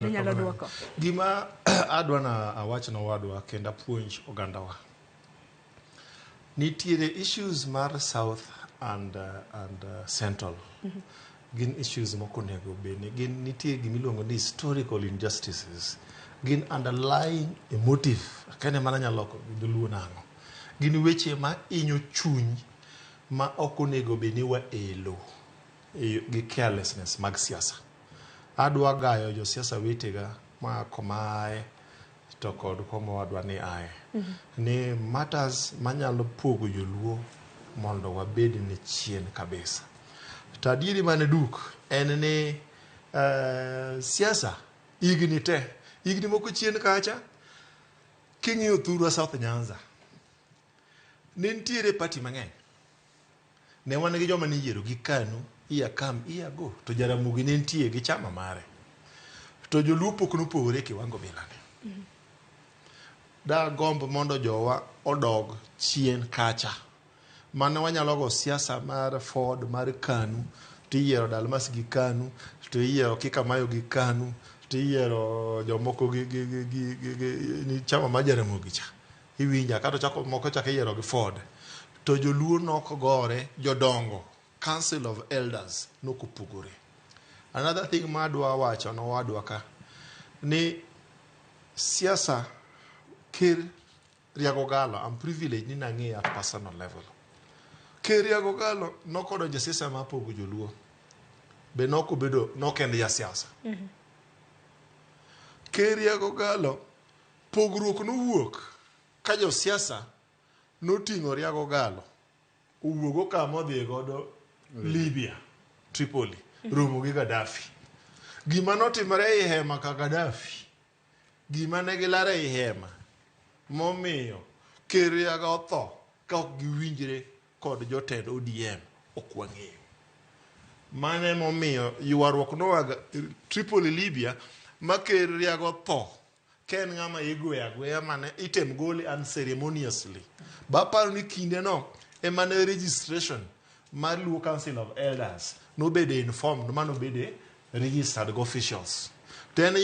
Inyalo dwoko. Gima adwa na awach nowadwa kendo apuonj ogandawa. Nitiere issues mar South and Central. Gin issues mok onego bed ni gin nitie gimiluongo ni historical injustices. Gin underlying emotive. Akene mana anyalo loko gi dholuo nang'o. Gin weche ma hinyo chuny ma ok onego bed ni waelo gi carelessness mag siasa. Adwa gayo josiasa wetega ma koma aye to kod koma wadwa ni aye. Ni matters manyalo pogo joluo mondo wabed ni chien kabisa. To adieri man duk en ni siasa higni te, higni moko chien kacha king'iyo thurwa South Nyanza ne nitiere party mang'eny. Ne wan gi joma niyiero gi KANU, iya kam, iya go. To Jaramogi ne nitie gi chama mare. To joluo pok nopogore e kiwango bilani. Dagomb mondo jowa odog chien kacha. Mane wanyalo go siasa mar Ford, mar KANU, tiyiero Dalmas gi KANU, to iyiero Kikamayo gi KANU, tiyiero jomoko gi chama mar Jaramogi cha. Iwinja kata chako moko chako iyiero gi Ford. To joluo nok gore, jodongo, Council of Elders nok opogore. Another thing ma adwa wacho nowadwa ka, ni siasa ker Riago Galo, I'm privileged ni nang'eye at personal level. Ker Riago Galo nokodonjo e siasa mar pogo joluo. Be nokobedo, nok en jasiasa. Ker Riago Galo, pogruok nowuok ka josiasa noting'o Riago Galo owuogo kama odhi godo Libya, Tripoli, romo gi Gaddafi. Gima notimore ei hema ka Gaddafi, gima ne gilaro ei hema momiyo ker Riago otho ka ok giwinjre kod jotend ODM ok wang'eyo. Mano emomiyo ywaruok noa Tripoli, Libya, ma ker Riago tho ka en ng'ama igweyo agweya mane item gole unceremoniously. Baparo ni kindeno ema ne registration mar Luo Council of Elders nobede informed manobede registered go officials. To en